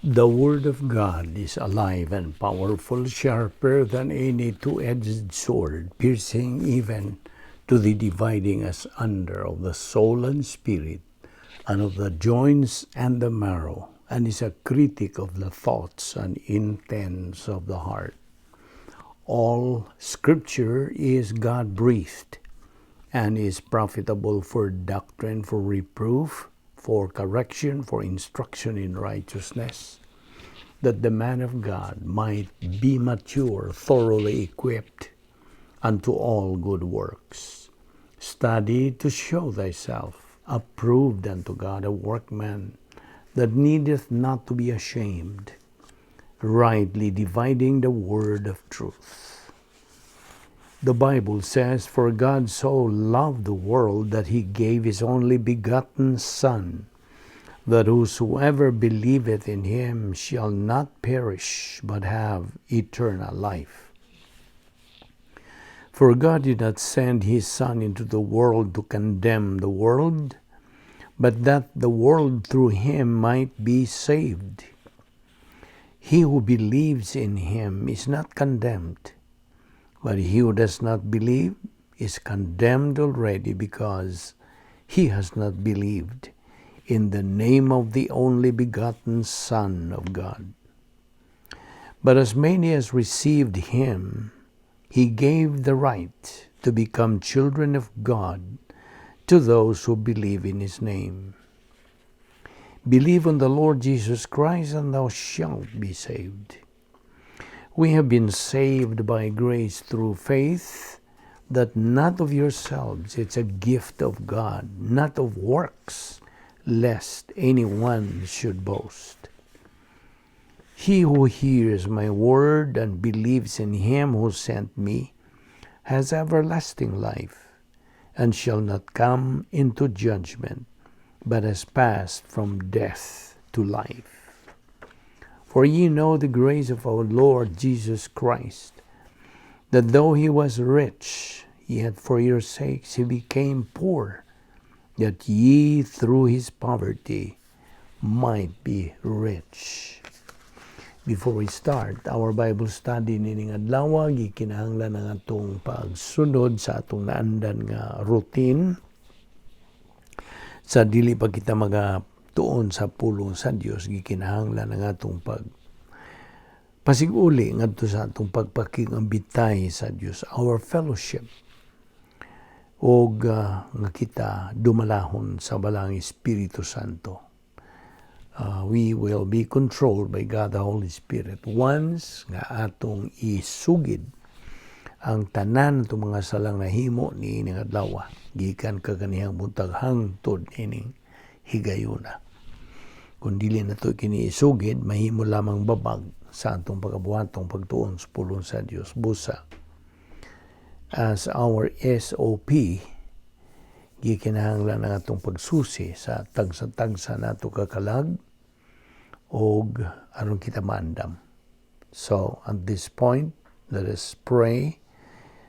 The Word of God is alive and powerful, sharper than any two-edged sword, piercing even to the dividing asunder of the soul and spirit, and of the joints and the marrow, and is a critic of the thoughts and intents of the heart. All Scripture is God-breathed and is profitable for doctrine, for reproof, for correction, for instruction in righteousness, that the man of God might be mature, thoroughly equipped unto all good works. Study to show thyself approved unto God, a workman that needeth not to be ashamed, rightly dividing the word of truth. The Bible says, "For God so loved the world that he gave his only begotten Son, that whosoever believeth in him shall not perish, but have eternal life. For God did not send his Son into the world to condemn the world, but that the world through him might be saved. He who believes in him is not condemned, but he who does not believe is condemned already, because he has not believed in the name of the only begotten Son of God. But as many as received him, he gave the right to become children of God, to those who believe in his name. Believe on the Lord Jesus Christ, and thou shalt be saved." We have been saved by grace through faith, that not of yourselves, it's a gift of God, not of works, lest anyone should boast. He who hears my word and believes in him who sent me has everlasting life, and shall not come into judgment, but has passed from death to life. For ye know the grace of our Lord Jesus Christ, that though he was rich, yet for your sakes he became poor, that ye through his poverty might be rich. Before we start our Bible study nining adlaw, gikinahanglan ang atong pagsunod sa atong naandan nga routine sa dili pa kita magatuon sa pulong sa Dios. Gikinahanglan ang atong pag pasiguli ngadto sa atong pagpakigambitay sa Dios, our fellowship, og nga kita dumalahon sa Balaang Espiritu Santo. We will be controlled by God the Holy Spirit once nga atong isugid ang tanan atong mga salang nahimo niining adlaw gikan kaganihang buntag hangtod ining higayuna. Kung dili nato kini isugid, mahimo lamang babag sa atong pagabuhatong pagtuon sa pulong sa Dios. Busa as our SOP, gikinahanglan ang atong pagsusi sa tagsa-tagsa nato kakalag og aron kita maandam. So, at this point, let us pray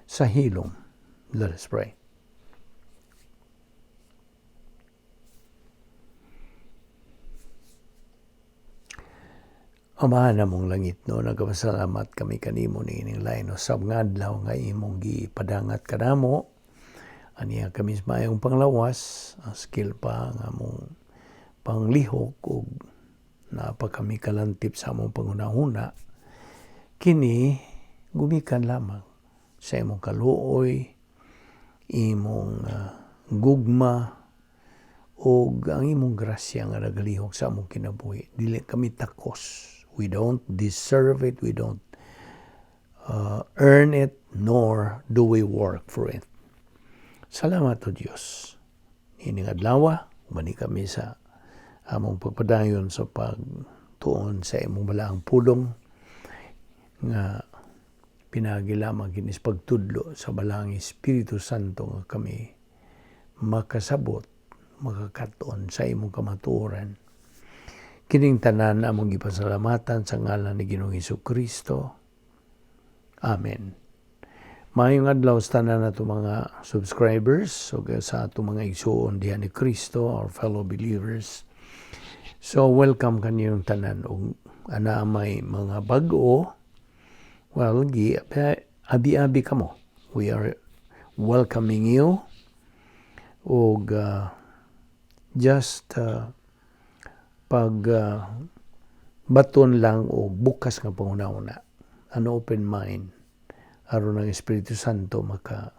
sa hilom. Let us pray. Amahan namong langit no, nagpasalamat kami kanimo niining lain usab nga adlaw nga imong gipadangat kanamo. Aniya kami sa maayong panglawas, ang skill pa nga among panglihok ug naa pa kami kalantip sa among panghunahuna. Kini gumikan lamang sa imong kaluoy, imong gugma ug ang imong grasya nga nagalihok sa among kinabuhi. Dili kami takos. We don't deserve it, we don't earn it, nor do we work for it. Salamat o Diyos. Ining adlaw, mani kami sa among pagpadayon sa pagtuon sa imong balaang pulong nga pinagi lamang kinis pagtudlo sa Balaang Espiritu Santo nga kami makasabot, makakaton sa imong kamatuoran. Kining tanan among gipasalamatan sa ngalan ni Ginoong Kristo. Amen. Maayong adlaw sa tanan nato mga subscribers ug sa atong mga igsuon diha ni Kristo, our fellow believers. So welcome kaninyong tanan ug ana may mga bag-o, well, gi abi-abi kamo. We are welcoming you ug just pag baton lang og bukas nga panghuna-huna, an open mind, aron ang Espiritu Santo maka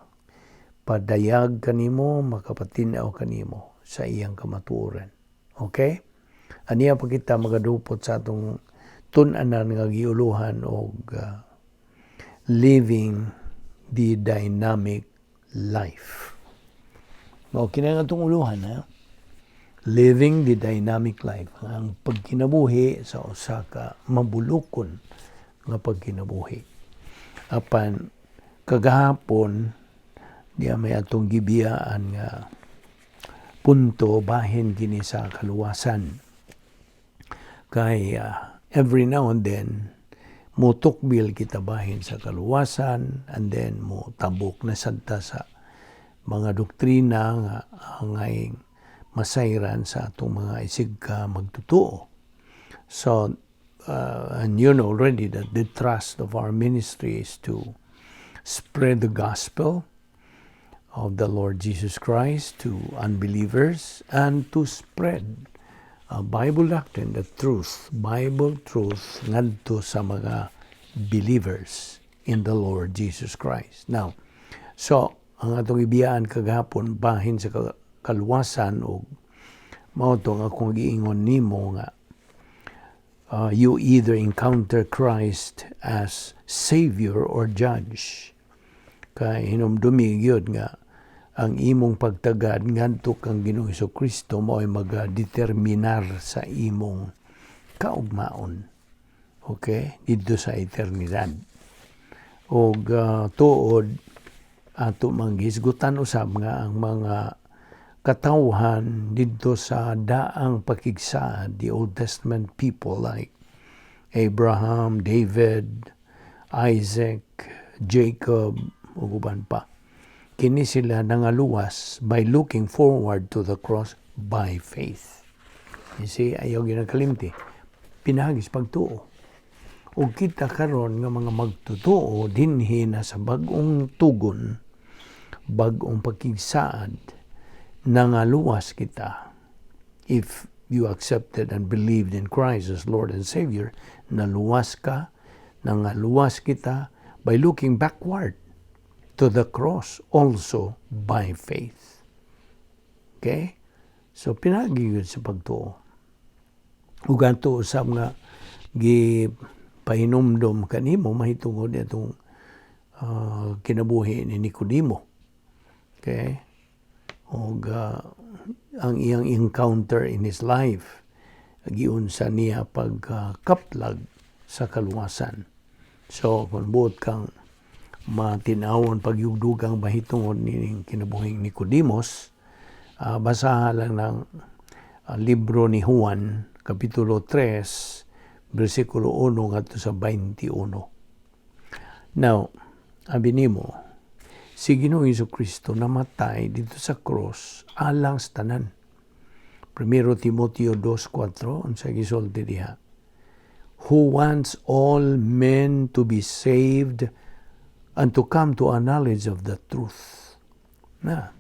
padayag kanimo, makapatin-aw kanimo sa iyang kamatuoran. Okay? Aniya pa kita magadupot sa atong tun-anan nga giuluhan og living the dynamic life. Mao kini ang atong uluhan, ha? Living the dynamic life. Ang pagkinabuhi sa usa ka mabulukon nga pagkinabuhi. Apan kagahapon diya may atong gibiyaan nga punto bahin kini sa kaluwasan. Kay every now and then mutukbil kita bahin sa kaluwasan and then mo tabok na sadta sa mga doktrina nga angay masayran sa atong mga isig ka magtotoo. So, and you know already that the thrust of our ministry is to spread the gospel of the Lord Jesus Christ to unbelievers and to spread Bible doctrine, the truth, Bible truth ngadto sa mga believers in the Lord Jesus Christ. Now, so ang atong ibiyaan kagahapon bahin sa kaluwasan og mao to nga akong giingon nimo nga you either encounter Christ as Savior or Judge. Kay hinumdumi gyud nga ang imong pagtagad ngadto kang Ginoong Kristo mao'y magadeterminar sa imong kaugmaon. Okay? Didto sa eternidad. Og tuod ato mang gihisgutan usab nga ang mga katawhan didto sa daang pakigsaad, the Old Testament people like Abraham, David, Isaac, Jacob, ug uban pa. Kini sila nangaluwas by looking forward to the cross by faith. You see, ayaw ginakalimti. Pinaagi sa pagtuo. Ug kita karon nga mga magtotoo dinhi na sa bag-ong tugon, bag-ong pakigsaad, nangaluwas kita. If you accepted and believed in Christ as Lord and Savior, naluwas ka, nangaluwas kita by looking backward to the cross also by faith. Okay? So pinaagi yun sa pagtuo. Ug ato usab nga gi pahinumdom kanimo mahitungod itong kinabuhi ni Nicodemo. Okay? Og ang iyang encounter in his life giunsa niya pagkaplag sa kaluwasan. So kung buot kang matinawon pagyugdugang mahitungod nining kinabuhing Nicodemos, basahan lang ng libro ni Juan, Kapitulo 3, versikulo 1 ngadto sa 21. Now, abi nimo, si Ginoong Kristo namatay didto sa cross alang sa tanan. Primero Timoteo 2:4, unsa gisulti diha? Who wants all men to be saved and to come to a knowledge of the truth. Na,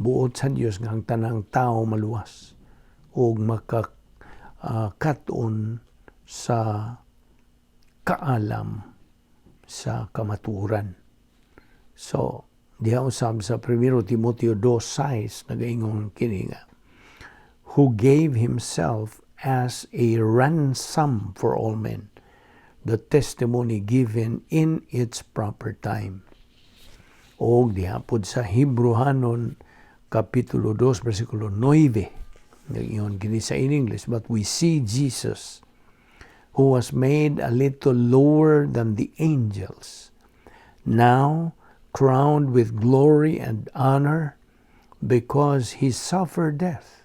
buot sa Dios nga ang tanang tao maluwas ug maka kat-on sa kaalam sa kamatuoran. So, diha usab sa 1 Timoteo 2:6 nagaingon kini nga, who gave himself as a ransom for all men, the testimony given in its proper time. O diha pod sa Hebrehanon Kapitulo 2 versikulo 9 nagaingon kini sa in English, "But we see Jesus, who was made a little lower than the angels, now crowned with glory and honor because he suffered death,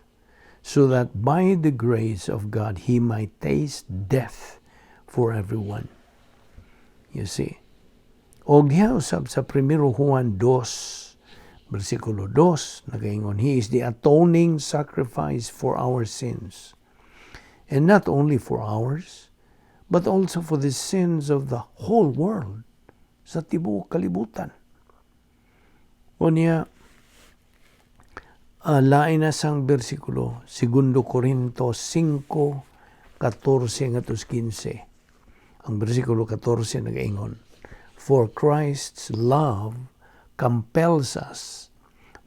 so that by the grace of God he might taste death for everyone." You see? Og diha usab sa 1 Juan 2, versikulo 2, nagaingon, "He is the atoning sacrifice for our sins." And not only for ours, but also for the sins of the whole world, sa tibuok kalibutan. Unya, lain na sang bersikulo, Segundo Corinto 5, 14 ngadto 15. Ang bersikulo 14 nagaingon, "For Christ's love compels us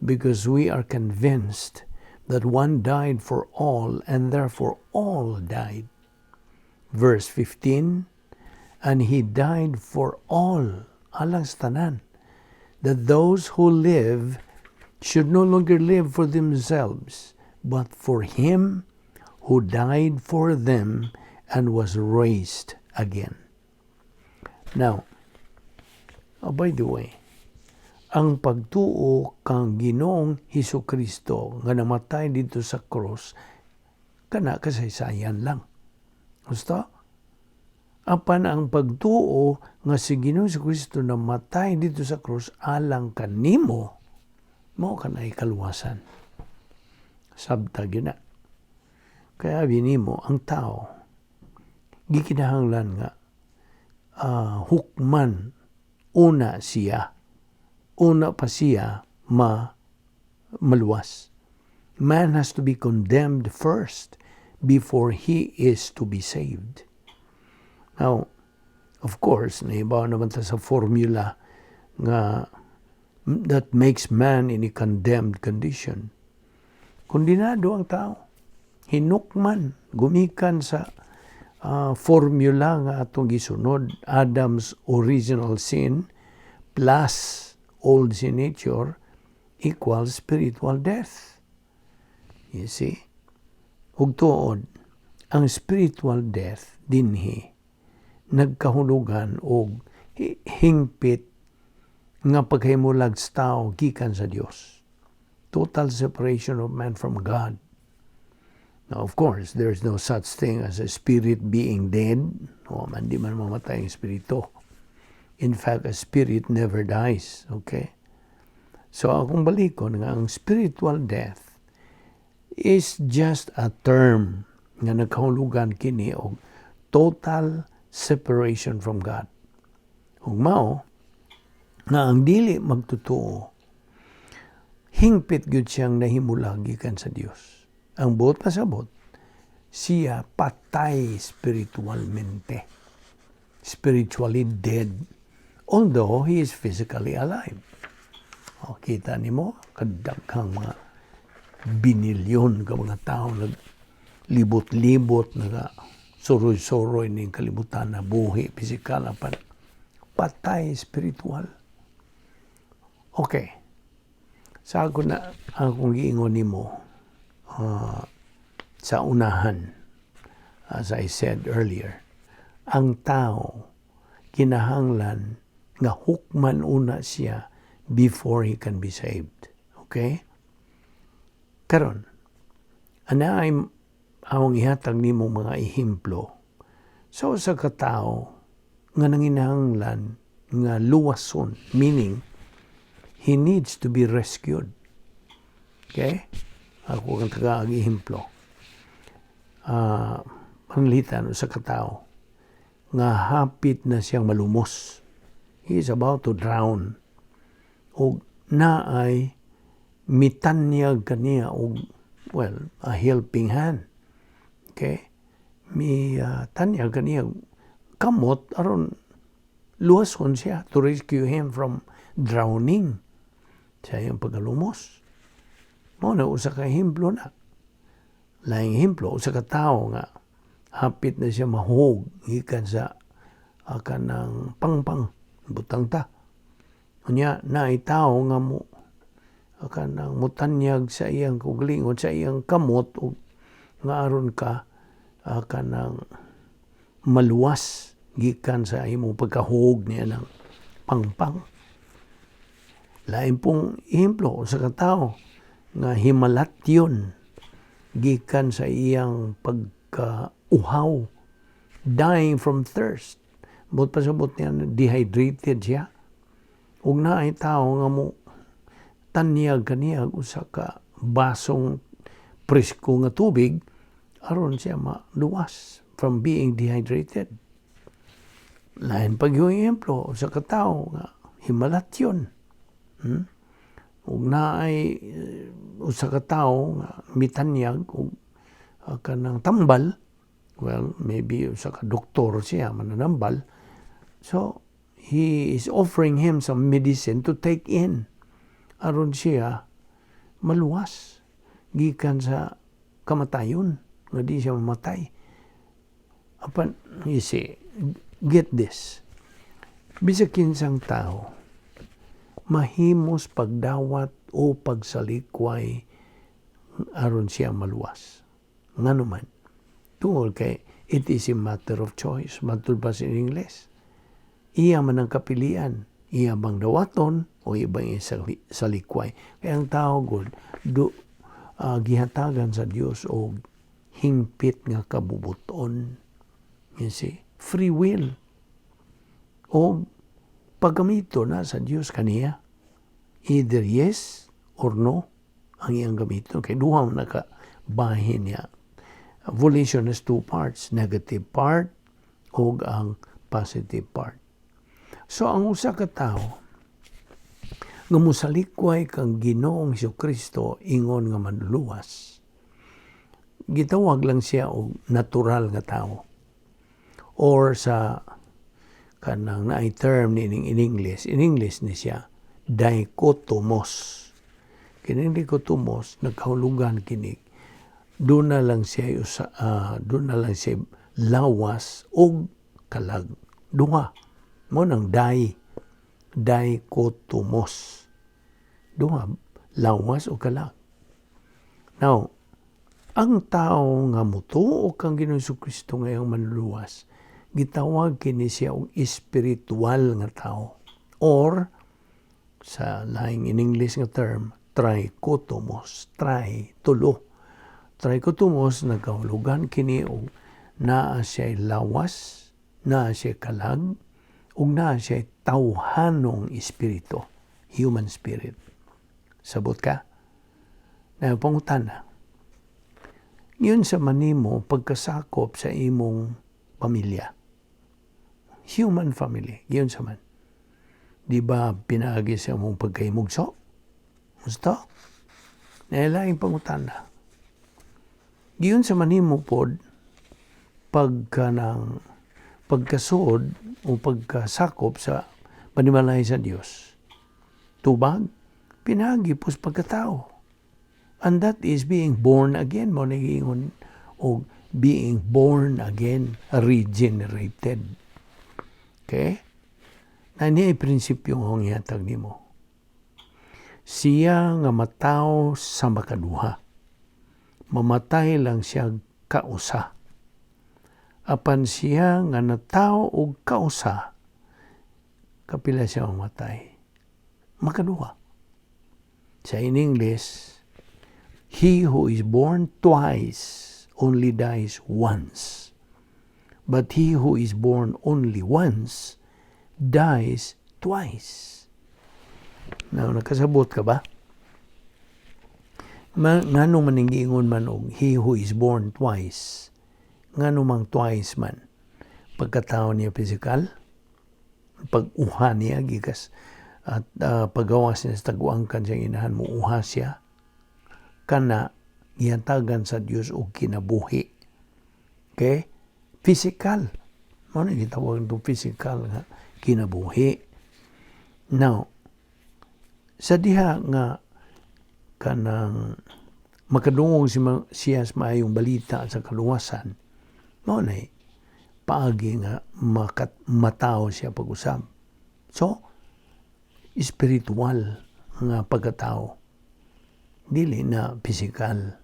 because we are convinced that one died for all and therefore all died." Verse 15, "And he died for all," alang sa tanan, "that those who live should no longer live for themselves, but for him who died for them and was raised again." Now, by the way, ang pagtuo kang Ginoong Hesus Kristo nga namatay didto sa cross kana kasaysayan lang. Gusto? Apan ang pagtuo nga si Ginoong Hesus Kristo namatay didto sa cross alang kanimo, mao kanay kaluwasan. Sabta gyud na. Kaya binimo ang tao gikinahanglan nga hukman una siya. Una pa siya ma maluwas. Man has to be condemned first before he is to be saved. Now, of course, nahibaw naman ta sa formula nga that makes man in a condemned condition. Kondinado ang tao. Hinukman, gumikan sa formula nga atong gisunod, Adam's original sin plus old sin nature equals spiritual death. You see? Ug tuod, ang spiritual death dinhi nagkahulugan og hingpit nga paghimulag sa tao gikan sa Dios. Total separation of man from God. Now, of course, there is no such thing as a spirit being dead. O, man, di man mamatay ang espiritu. In fact, a spirit never dies. Okay? So, akong balikon nga ang spiritual death is just a term nga nagkahulugan kini og total separation from God. Ug mao nga ang dili magtotoo, hingpit gyud siyang nahimulag gikan sa Dios. Ang buot pasabot, siya patay spiritualmente. Spiritually dead. Although he is physically alive. O, kita nimo, kadaghang mga binilyon ka mga tao naglibot-libot, naga suroy-suroy ning kalibutan na buhi pisikal apan patay spiritual. Okay. Sa ako na akong giingon nimo sa unahan, as I said earlier, ang tao kinahanglan nga hukman una siya before he can be saved. Okay? Karon, ana ay akong ihatag nimo mga ehemplo sa usa ka tawo nga nanginahanglan nga luwason, meaning he needs to be rescued. Okay? Ako kang taga ang ehemplo. Pananglitan usa ka tawo nga hapit na siyang malumos. He is about to drown. Og naay mitanyag kaniya og, well, a helping hand. Okay? Mi tanyag kaniya kamot aron luwason siya, to rescue him from drowning, sa iyang pagkalumos. Mao na usa ka ehemplo na. Laing ehemplo, usa ka tawo nga hapit na siya mahug gikan sa kanang pangpang, butang ta. Unya naay tawo nga mo kanang mutanyag sa iyang kaugalingon, sa iyang kamot og nga aron ka kanang maluwas gikan sa imong pagkahug niya ng pangpang. Lain pong ehemplo, usa ka tawo nga himalatyon gikan sa iyang pagkauhaw, dying from thirst. Buot pasabot niya, dehydrated siya. Ug naay tawo nga mo tanyag kaniya usa ka basong presko nga tubig Aron siya maluwas from being dehydrated. Lain pag yung ehemplo sa katao nga himalatyon. Ug naay usa ka tawo nga mitanyag og kanang tambal, well, maybe usa ka doktor siya, mananambal. So, he is offering him some medicine to take in aron siya maluwas gikan sa kamatayon, nga di siya mamatay. Apan, you see, get this. Bisag kinsang tao, mahimos pagdawat o pagsalikway aron siya maluwas. Ngano man? Tungod kay it is a matter of choice. Matud pa sa Ingles. Iya man ang kapilian. Iya bang dawaton o ibang salikway. Kaya ang tao gud do gihatagan sa Dios og hingpit nga kabubuton. You see? Free will. O paggamito na sa Dios kaniya. Either yes or no ang iyang gamito. Kay duha man naka bahin niya. Volition has two parts, negative part o ang positive part. So ang usa ka tawo nga mosalikway kang Ginoong Kristo ingon nga manluluwas, gitawag lang siya og natural nga tao. Or sa kanang naay term nining in English ni siya dichotomos. Kining dichotomos nagkahulugan kini doon na lang siya lawas og kalag, duha mo nang dichotomos, duha, lawas o kalag. Now, ang tao nga mutuo kang Ginoong Kristo nga iyang manluluwas, gitawag kini siya og espiritual nga tao or sa laing in English nga term, trichotomos. Tri, tulo. Trichotomos, nagkahulugan kini og naa siya lawas, naa siya kalag, ug naa siya tawhanong espiritu, human spirit. Sabot ka? Na pangutana. Giunsa man nimo pagkasakop sa imong pamilya? Human family, giunsa man? Di ba pinaagi sa imong pagkahimugso? Gusto? Nailaing pangutana. Giunsa man nimo pod pagka ng pagkasuod o pagkasakop sa panimalay sa Dios? Tubag, pinaagi pos pagkatao. And that is being born again. Mo nagiingon og being born again, regenerated. Okay? Na niya ay prinsipyo ang ihatag nimo. Siya nga matawo sa makaduha, mamatay lang siya kausa. Apan siya nga natawo og kausa, kapila siya mamatay? Makaduha. Sa in English, he who is born twice only dies once. But he who is born only once dies twice. Now, nakasabot ka ba? Ngano man giingon man og he who is born twice? Ngano mang twice man? Pagkatao niya physical, pag-uha niya gikas at paggawas niya sa taguangkan siyang inahan, mo uha siya, kana gihatagan sa Dios og kinabuhi. Okay? Physical. Mo na gitawag itong physical nga kinabuhi. Now, sa diha nga kanang makadungog siya sa maayong balita sa kaluwasan, mao na paagi nga matao siya pag-usab. So, spiritual nga pagkatao, dili na physical.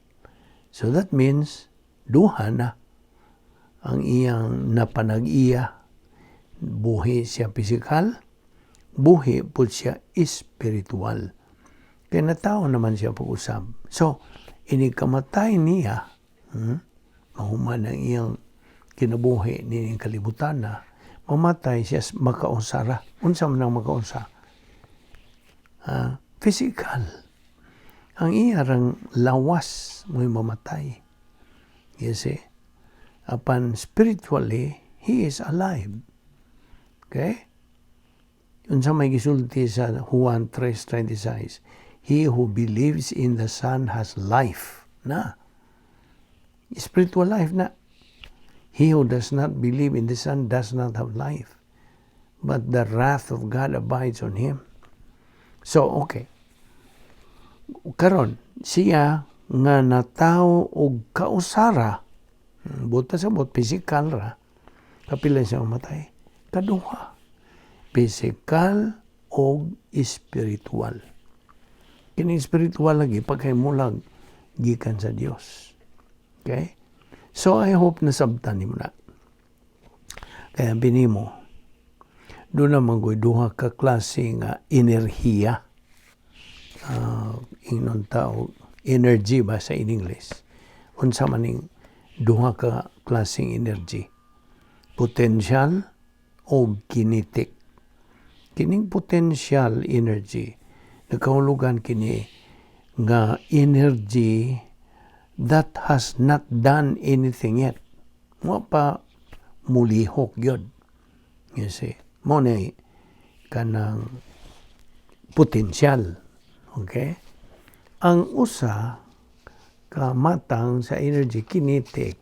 So that means duha na ang iyang napanag-iya. Buhi siya physical, buhi po siya spiritual. Kaya natao naman siya pag-usab. So, inigkamatay niya, mahuman ang iyang kinabuhi ni kalibutan na, mamatay siya makausara. Unsa man ang makausa? Physical. Ang iya rang lawas mo'y mamatay. You see? Apan spiritually, he is alive. Okay? Unsa may gisulti sa Juan 3:26? "He who believes in the Son has life." Na. Spiritual life na. "He who does not believe in the Son does not have life, but the wrath of God abides on him." So, okay. Karon, siya nga natawo og kausara, buot pasabot, physical ra, kapila siya mamatay? Kaduha. Physical og spiritual. Kini spiritual lagi pagkahimulag gikan sa Dios. Okay? So I hope nasabtan nimo na. Kaya binimo, duna man ko'y duha ka klase nga enerhiya. Ingnon tao, energy ba sa in English? Unsa man ning duha ka klaseng energy? Potential o kinetic. Kining potential energy, nakahulugan kini nga energy that has not done anything yet. Wa pa mulihok gyud. You see, mao ni kanang potential. Okay? Ang usa ka matang sa energy, kinetic,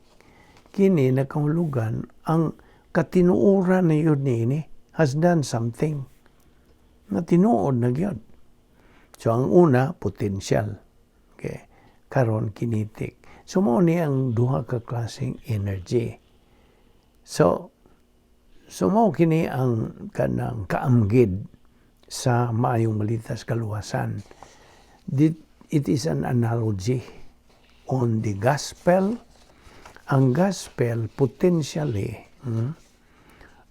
kini nakahulugan ang katinuoran na gyud niini, has done something na tinuod na gyud. So ang una, potential. Okay. Karon, kinetic. So mao ni ang duha ka klaseng energy. So mao kini ang kanang kaamgid sa Maayong Balita sa kaluwasan. It is an analogy on the gospel. Ang gospel potentially,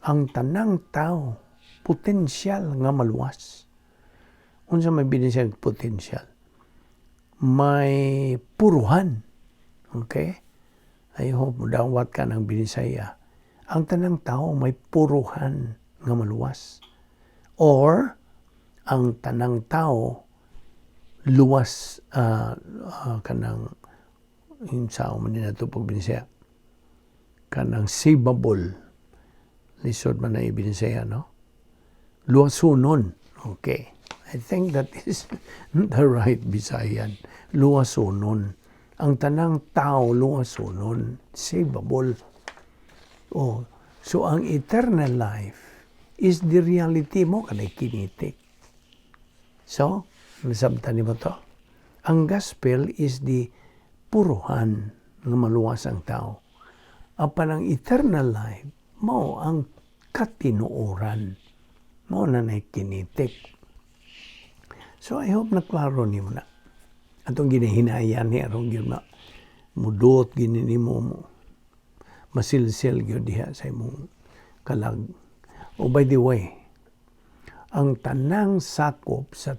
ang tanang tao potensyal nga maluwas. Unsa may binisayang potential? May puruhan. Okay? I hope dawat ka ng Binisaya. Ang tanang tao may puruhan nga maluwas. Or, ang tanang tao luwas, kanang sa man din nato pag Binisaya, kanang savable. Lisod man na ibinisaya, no? Luwasunon. Okay, I think that is the right Bisayan. Luwasunon. Ang tanang tao luwasunon, savable. Oh, so ang eternal life is the reality mao kanay kinetic. So, nasabtan nimo to? Ang gospel is the puruhan nga maluwas ang tao. Apan ang eternal life, mao ang katinuoran. Mao na na kinetic. So I hope na klaro nimo na. Atong ginahinayan ni aron gyud ma mudot gini nimo mo masilsil gyud diha sa imong kalag. Oh, by the way, ang tanang sakop sa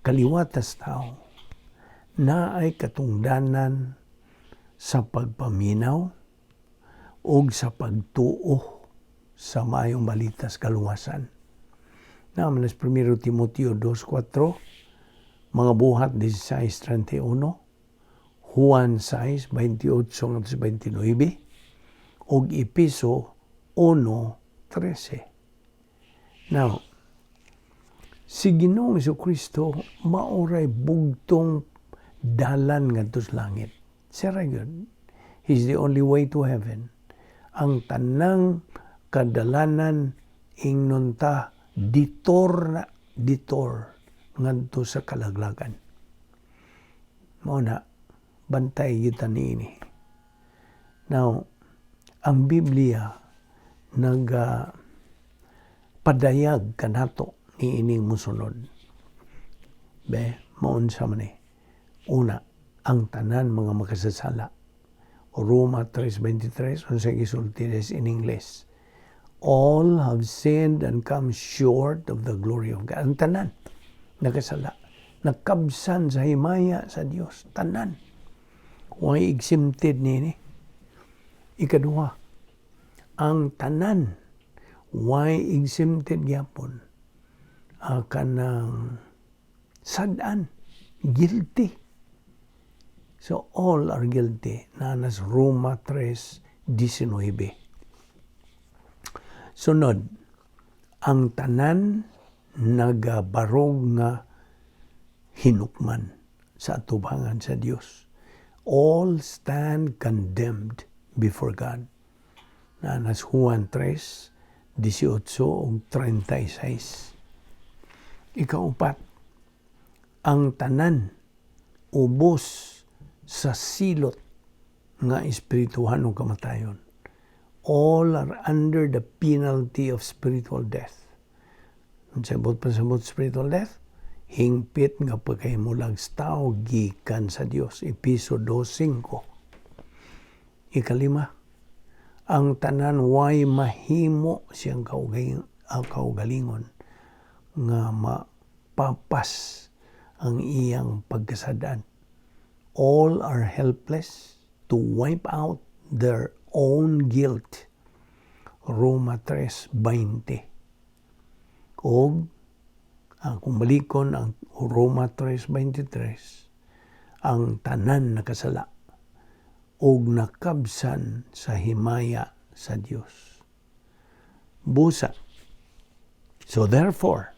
kaliwatas tao na ay katungdanan sa pagpaminaw o sa pagtuo sa Maayong Balita sa kaluwasan. Na man 1 Timoteo 2.4, Mga Buhat 16.31, Juan 6:28 ngadto sa 29, ug Epeso 1.13. Now, si Ginoong Kristo maoray bugtong dalan ngadto sa langit. Siya ra gyud. He's the only way to heaven. Ang tanang kadalanan, ingnon ta, detour na, detour ngadto sa kalaglagan. Mao na bantay kita niini. Now, ang Biblia naga padayag kanato niining musunod. Be, maunsa man ni? Una, ang tanan mga makasasala. Roma 3:23, unsa gisulti in English? "All have sinned and come short of the glory of God." Ang tanan nakasala. Nakabsan sa himaya sa Dios. Tanan. Way exempted nini. Ikaduha, ang tanan way exempted gyapon kanang sad-an, guilty. So all are guilty. Naa na sa Roma 3:19. Sunod, ang tanan nagabarog nga hinukman sa atubangan sa Dios. All stand condemned before God. Naa na sa Juan 3, 18 ug 36. Ikaupat, ang tanan ubos sa silot nga espirituhanong kamatayon. All are under the penalty of spiritual death. Unsay buot pasabot spiritual death? Hingpit nga pagkahimulag sa tao gikan sa Dios. Epeso 2:5. Ikalima, ang tanan way mahimo siyang kaugalingon nga mapapas ang iyang pagkasadaan. All are helpless to wipe out their own guilt. Roma 3:20. Og ang kung balikon ang Roma 3:23, ang tanan nakasala og nakabsan sa himaya sa Dios. Busa. So therefore,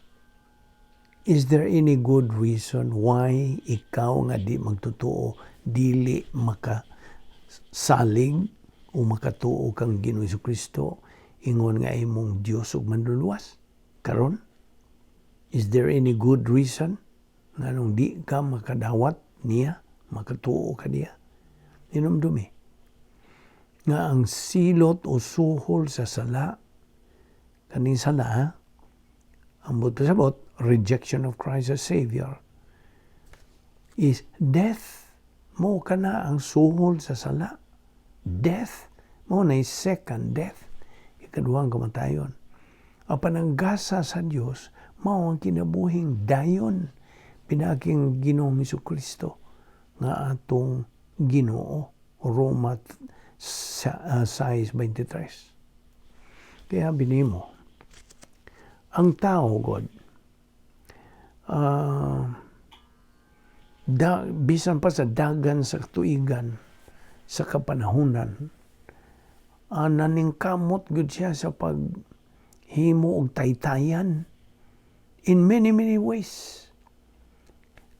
is there any good reason why ikaw nga di magtotoo dili maka salig o makatuo kang Ginoo Kristo ingon nga imong Dios ug Manluluwas karon? Is there any good reason nganong di ka makadawat niya, makatuo ka niya? Hinumdumi nga ang silot o suhol sa sala, kaning sala, ha? Ang buot pasabot, rejection of Christ as Savior, is death. Mao kana ang suhol sa sala. Death. Mao na second death. Ikaduhang kamatayon. Apan ang gasa sa Dios, mao ang kinabuhing dayon pinaaging Ginoong Kristo nga atong Ginoo. Roma 6:23. Kaya binimo, ang tao, God, bisan pa sa dagan sa tuigan, sa kapanahunan, naningkamot gud siya sa paghimo og taytayan in many, many ways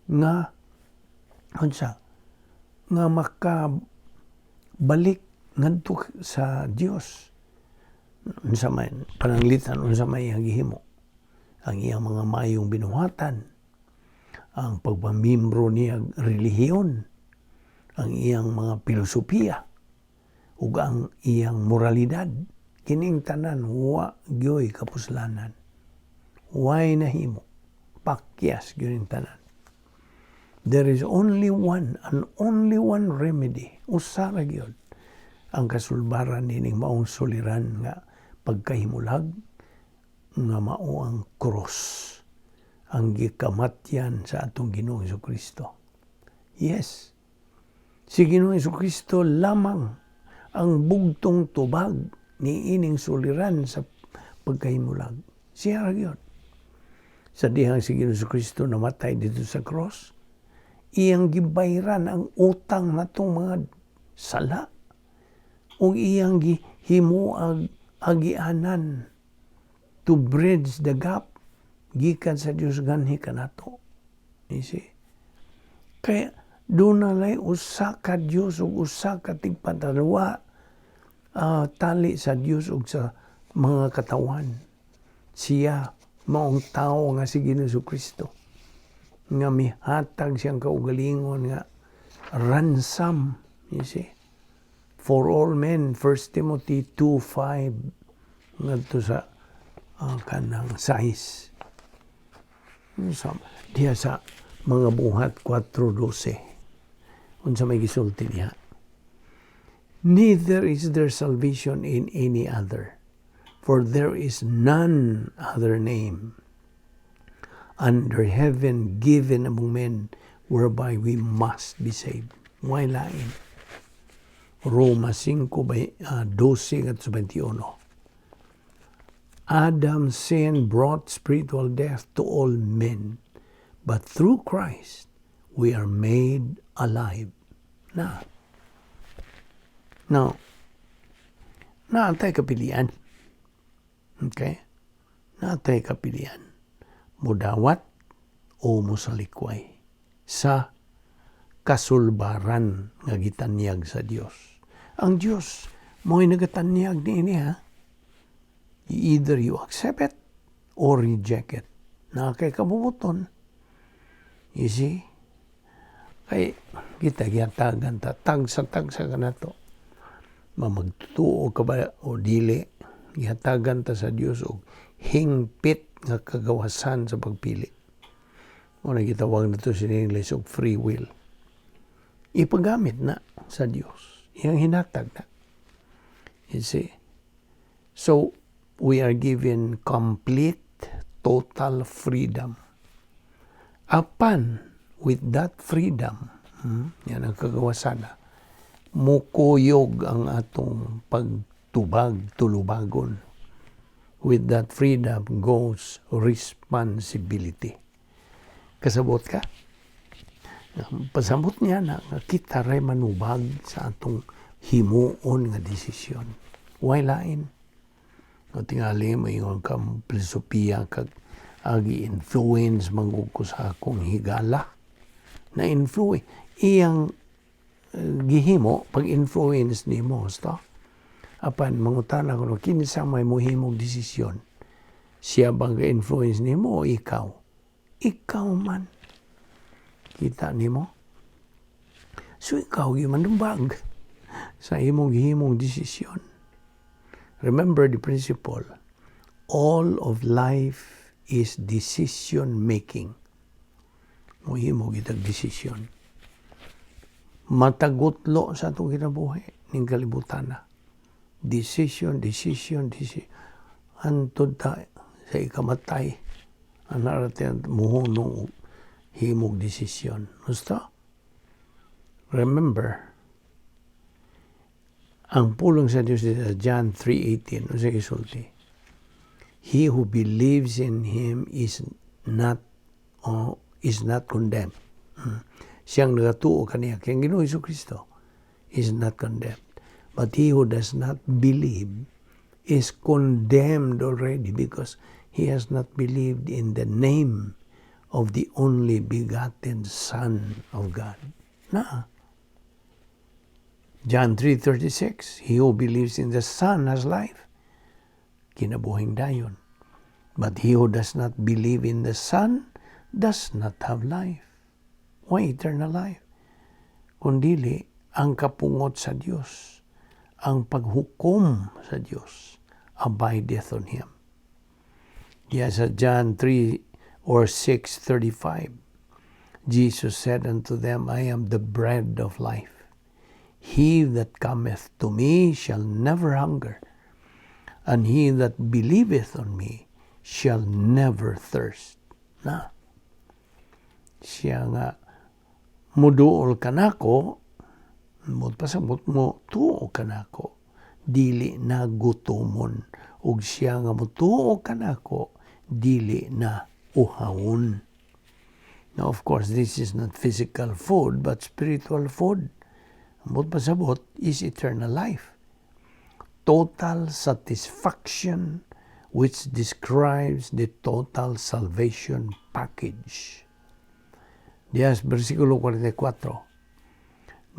nga unsa nga makabalik ngadto sa Dios. Unsa man pananglitan, unsa may iyang gihimo? Ang iyang mga maayong binuhatan, ang pagpamiembro niya relihiyon, ang iyang mga filosofiya ug ang iyang moralidad, kining tanan wa gyoy kapuslanan, way nahimo, pakyas gyud tanan. There is only one and only one remedy. Usa ra gyud ang kasulbaran nining maong suliran nga pagkahimulag, nga mao ang cross, ang gikamatyan sa atong Ginoong Kristo. Yes. Si Ginoong Kristo lamang ang bugtong tubag ni ining suliran sa pagkahimulag. Siya ra gyud. Sa dihang si Ginoong Kristo namatay dito sa cross, iyang gibayran ang utang natong mga sala ug iyang gihimo ang agianan to bridge the gap gikan sa Dios nganhi kanato. You see? Kaya duna lay usa ka Dios ug usa ka tigpatanawa, tali sa Dios ug sa mga katawan. Siya maong tao nga si Ginoo Kristo nga mihatag siyang kaugalingon nga ransom, you see, for all men. 1 Timothy 2:5 ngadto sa kanang 6, sa diha sa Mga Buhat 4:12, unsa may gisulti niya? "Neither is there salvation in any other, for there is none other name under heaven given among men whereby we must be saved." Way lain. Roma 5, 12 at 21. Adam's sin brought spiritual death to all men, but through Christ we are made alive. Na. Now, naa tay kapilian. Okay? Naa tay kapilian. Mudawat o mosalikway sa kasulbaran nga gitanyag sa Dios. Ang Dios mo'y nagatanyag niini, ha. Either you accept it or reject it. Naa kay kabubut-on. You see? Kay kita gihatagan ta tagsa-tagsa kanato. Mamagtuo ka ba o dili, gihatagan ta sa Dios og hingpit nga kagawasan sa pagpili. Mao na gitawag nato sa English og free will. Ipagamit na sa Dios. Iyang hinatag na. You see? So, we are given complete, total freedom. Apan, with that freedom, yan ang kagawasan na, mukuyog ang atong pagtubag, tulubagon. With that freedom goes responsibility. Kasabot ka? Pasabot niya na nga kita ray manubag sa atong himuon nga desisyon. Way lain. O tingali, maingon ka, filosofiya kag agi influence man ko sa akong higala. Na influence. Iyang gihimo pag influence nimo sto. Apan mangutana ko, kinsa may mohimog desisyon? Siya bang ga-influence nimo o ikaw? Ikaw man. Kita nimo? So ikaw gyud manubag sa imong gihimong desisyon. Remember the principle. All of life is decision making. Mohimo kitag desisyon. Matag gutlo sa atong kinabuhi ning kalibutan na. Decision, decision, decision. Hantod ta sa ikamatay. Ana ra muhunong og himog desisyon. Basta, remember, ang pulong sa Diyos sa John 3:18, ano sa gisulti? He who believes in Him is not condemned. Siyang nagatuo kaniya, kay Ginoo Hesus Kristo is not condemned. But he who does not believe is condemned already because he has not believed in the name of the only begotten Son of God. Na. John 3:36, "He who believes in the Son has life." Kinabuhing dayon. But he who does not believe in the Son does not have life. Why eternal life? Kundili, ang kapungot sa Dios, ang paghukom sa Dios, abideth on him. Yes, sa John 3 or 6:35, Jesus said unto them, "I am the bread of life. He that cometh to me shall never hunger, and he that believeth on me shall never thirst." Na. Siya nga, muduol kanako, mo pasabot mo, tuo kanako, dili na gutomon. Ug siya nga mutuo kanako, dili na uhawon. Now, of course, this is not physical food, but spiritual food. Ambot pasabot is eternal life. Total satisfaction, which describes the total salvation package. Diya, versikulo 44.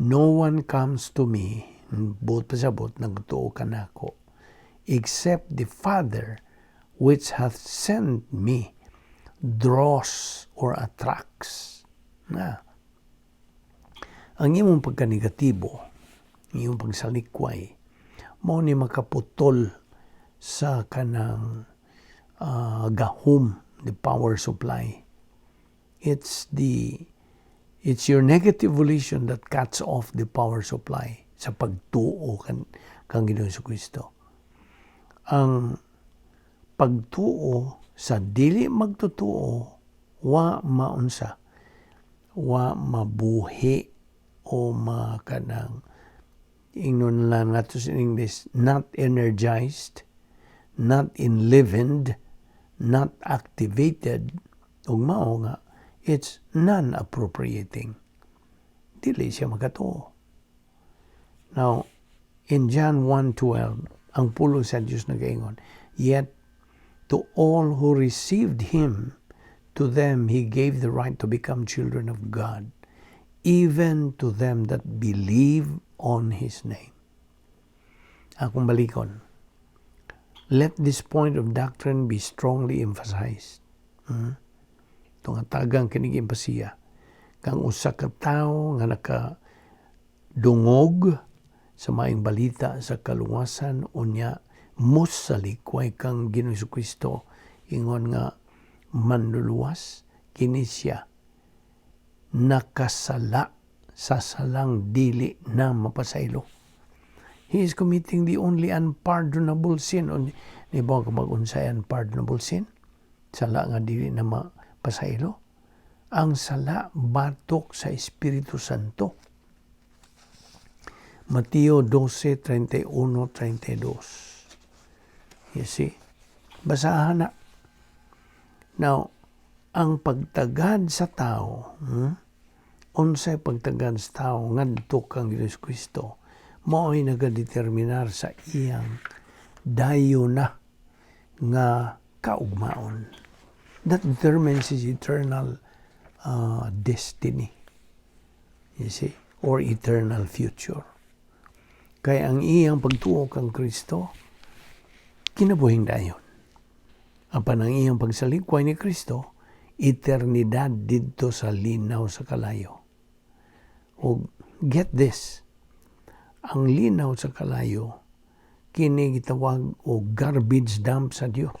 "No one comes to me," buot pasabot, nagtuo kanako, "except the Father which hath sent me draws or attracts." Na. Ang imong pagkanegatibo, ang imong pagsalikway, mao ni makaputol sa kanang gahom, the power supply. It's your negative volition that cuts off the power supply sa pagtuo kang Ginoong Kristo. Ang pagtuo sa dili magtotoo, wa maunsa, wa mabuhi o makanang ingnon lang nato sa English, not energized, not enlivened, not activated, ug mao nga it's non-appropriating. Dili siya makatuo. Now, in John 1:12, ang pulong sa Diyos nagaingon, "Yet to all who received Him, to them He gave the right to become children of God, even to them that believe on His name." Akong balikon. Let this point of doctrine be strongly emphasized. Itong tagang kining empasiya. Kang usa ka tawo nga nakadungog sa maayong balita sa kalungasan, unya mosalikway kang Ginoong Kristo ingon nga manluluwas, kini siya nakasala sa salang dili na mapasaylo. He is committing the only unpardonable sin. Di ba kung mag-unsay unpardonable sin? Sala nga dili na mapasaylo. Ang sala batok sa Espiritu Santo. Mateo 12, 31, 32. You see? Basahan na. Now, ang pagtagad sa tao, Unsay pagtagad sa tao ngadto kang Hesus Kristo, mao'y nagadeterminar sa iyang dayon na nga kaugmaon. That determines his eternal destiny. You see? Or eternal future. Kaya ang iyang pagtuo kang Kristo, kinabuhing dayon. Apan ang iyang pagsalikway ni Kristo, eternidad didto sa linaw sa kalayo. O get this, ang linaw sa kalayo, kini gitawag og garbage dump sa Dios.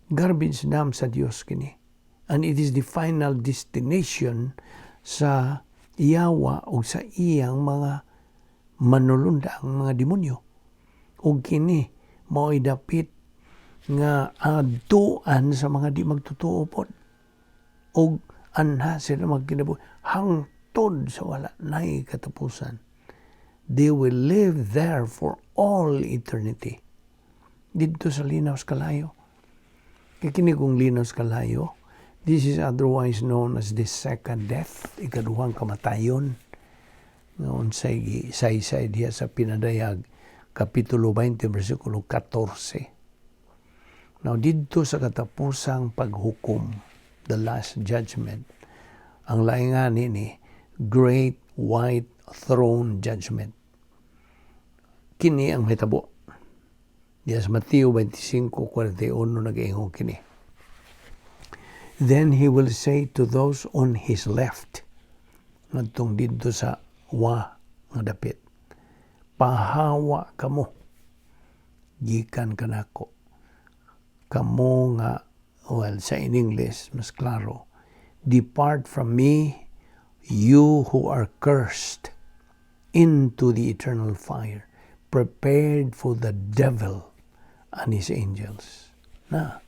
Garbage dump sa Dios kini. And it is the final destination sa yawa o sa iyang mga manulunda, ang mga demonyo. O kini mao'y dapit nga adtuan sa mga di magtotoo pod. Og anha sila magkinabuhi hangtod sa wala nay katapusan. They will live there for all eternity. Didto sa linaw sa kalayo. Kay kini kung linaw sa kalayo, this is otherwise known as the second death, ikaduhang kamatayon. Nga unsay gisaysay diha sa Pinadayag, Kapitulo 20, versikulo 14. Now, didto sa katapusang paghukom, the last judgment, ang lain nga ni Great White Throne Judgment. Kini ang hitabo. Diya sa Mateo 25:41 nag-ingon kini. "Then he will say to those on his left," ngadtong didto sa wa nga dapit, "Pahawa kamo, gikan kanako. Kamo nga," well, sa in English, mas klaro, "Depart from me, you who are cursed, into the eternal fire, prepared for the devil and his angels." Na,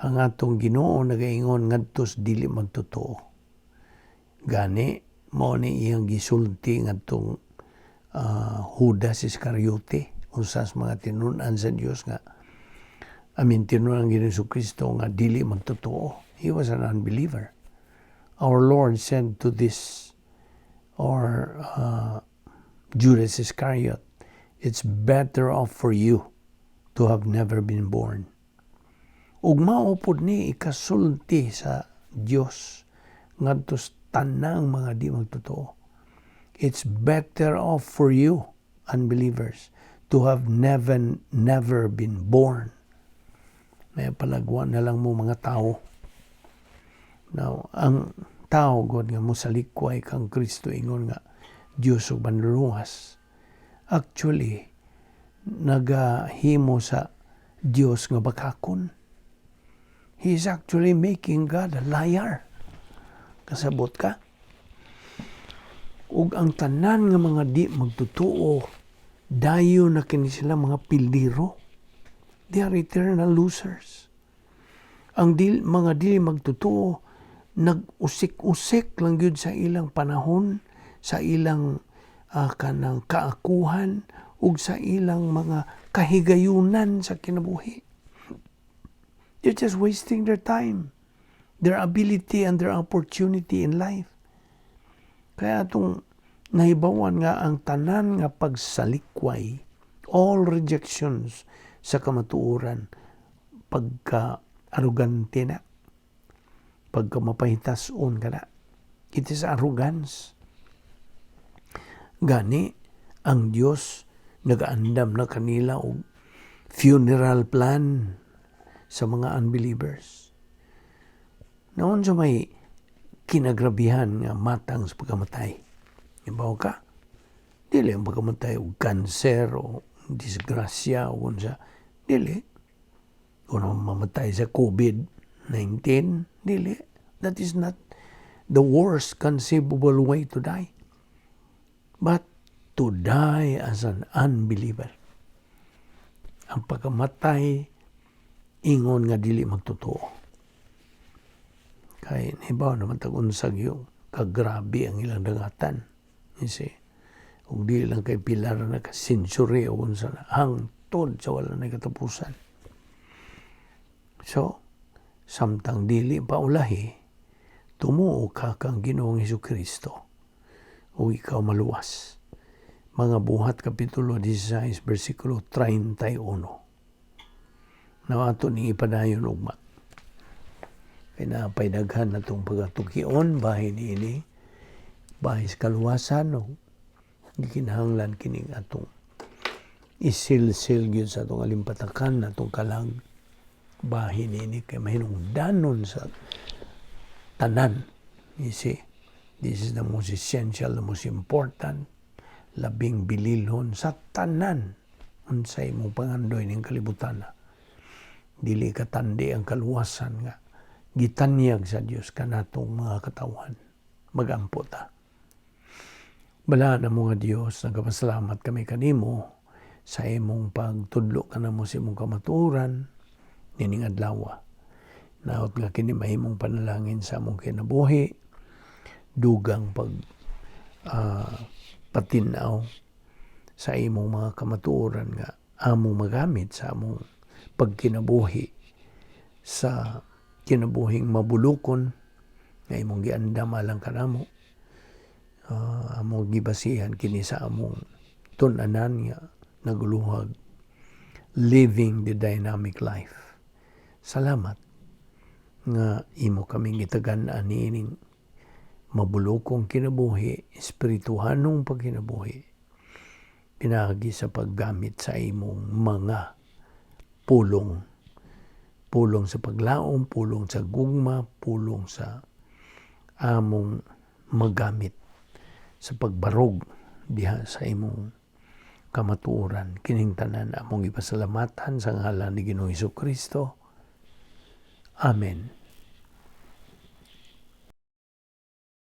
ang atong Ginoo nagaingon ngadto sa dili magtotoo. Gani mao ni iyang gisulti ngadtong Judas Iscariote, usa sa mga tinun-an sa Dios nga, I mean, tinun-an Ginoo Kristo nga dili magtotoo. He was an unbeliever. Our Lord said to this or Judas Iscariot, "It's better off for you to have never been born." Ug mao pod ni ikasulti sa Dios ngadto sa tanang mga di magtotoo. "It's better off for you, unbelievers, to have never never been born." May palagwa na lang mo mga tao. Now, ang tao god nga mosalikway kang Kristo ingon nga Dios ug manluluwas, actually nagahimo sa Dios nga bakakon. He is actually making God a liar. Kasabot ka? Ug ang tanan nga mga di magtotoo, dayon na kini sila mga pildiro. They are eternal losers. Ang mga dili magtotoo, nag-usik-usik lang gyud sa ilang panahon, sa ilang kanang kaakuhan ug sa ilang mga kahigayunan sa kinabuhi. They're just wasting their time, their ability and their opportunity in life. Kaya itong Nahibawan nga ang tanan nga pagsalikway, all rejections sa kamatuoran, pagka arugante na, pagka mapahitason ka na. It is arrogance. Gani, ang Dios nagaandam na kanila og funeral plan sa mga unbelievers. Naon sa may kinagrabihan nga matang sa pagkamatay. Ibaw ka? Dili ang pagkamatay og cancer o disgrasya o unsa. Dili. Kung mamatay sa COVID-19, dili. That is not the worst conceivable way to die. But to die as an unbeliever. Ang pagkamatay, ingon nga dili magtotoo. Kay nahibaw naman tag unsag yung kagrabe ang ilang dangatan. You see? Ug di lang kay pila ra na ka century o unsa na hangtod sa wala na katapusan. So, samtang dili pa ulahi, tumuo ka kang Ginoong Hesus Kristo ug ikaw maluwas. Mga Buhat Kapitulo 16 versikulo 31. Na ato ni ipadayon ugma. Kay naapay daghan na itong pagatukion, bahin ini, bahin sa kaluwasan, no? Gikinahanglan kining atong isilsil gyud sa atong alimpatakan, atong kalag, bahin ini kay mahinungdanon sa tanan. You see, this is the most essential, the most important, labing bililhon sa tanan unsay imong pangandoy ning kalibutan. Dili katandi ang kaluwasan nga gitanyag sa Dios kanatong mga katawhan. Magampo ta. Balaan mo nga Dios, nagapasalamat kami kanimo sa imong pagtudlo kanamo sa imong kamatuoran nining adlaw. Naot nga kini mahimong panalangin sa among kinabuhi, dugang pag patinaw sa imong mga kamatuoran nga among magamit sa among pagkinabuhi sa kinabuhing mabulukon nga imong giandam alang kanamo. Among gibasihan kini sa among tun-anan nga naguluhag, "Living the Dynamic Life." Salamat nga imo kaming gitagan-an niining mabulukong kinabuhi, espirituhanong pagkinabuhi, pinaagi sa paggamit sa imong mga pulong. Pulong sa paglaom, pulong sa gugma, pulong sa among magamit sa pagbarog diha sa imong kamatuoran. Kining tanan among ipasalamatan sa ngalan ni Ginoong Kristo. Amen.